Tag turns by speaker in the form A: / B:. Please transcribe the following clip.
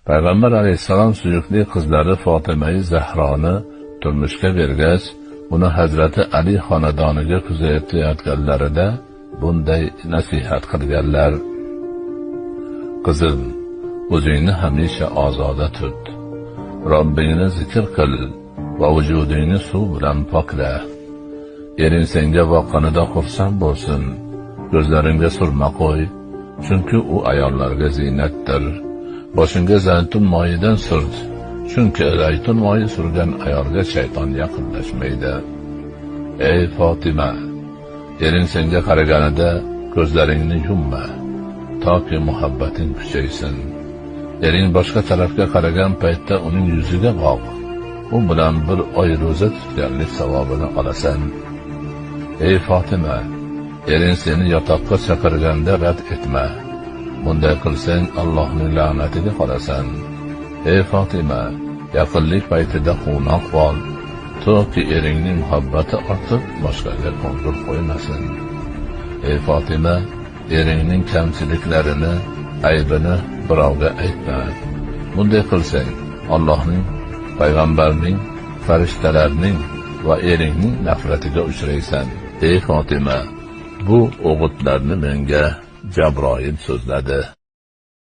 A: Payg'ambar alayhissalom suyukli qizlari Fotimai Zahroni turmushga bergach, uni Hazrati Ali xonadoniga kuzatayotganlarida bunday nasihat qilganlar: Qizim, o'zingni hamisha ozoda tut. Robbingni zikr qil va vujudingni suv bilan pokla. Ering senga boqqanida xursand bo'lsin. Ko'zlaringga surma qo'y, chunki u ayollarga ziynatdir. Boshingga zaytun moyidan surt, chunki zaytun moyi surgan ayolga shayton yaqinlashmaydi. Ey Fotima, ering senga qaraganida ko'zlaringni yumma, toki muhabbating kuchaysin. Ering boshqa tarafga qaragan paytda uning yuziga boq. U bilan bir oy ro'za tutganlik savobini olasan. Ey Fotima, ering seni yotoqqa chaqirganda rad etma. Bunday qilsang Allohning la'natiga qolasan. Ey Fotima, yaqinlik paytida quvnoq bo'l, toki eringning muhabbati ortib boshqaga ko'ngil qo'ymasin. Ey Fotima, eringning kamchiliklarini, aybini birovga aytma. Bunday qilsang Allohning, payg'ambarning, farishtalarning va eringning nafratiga uchraysan. Ey Fotima, bu o'g'itlarni menga Jabroil so'zladi.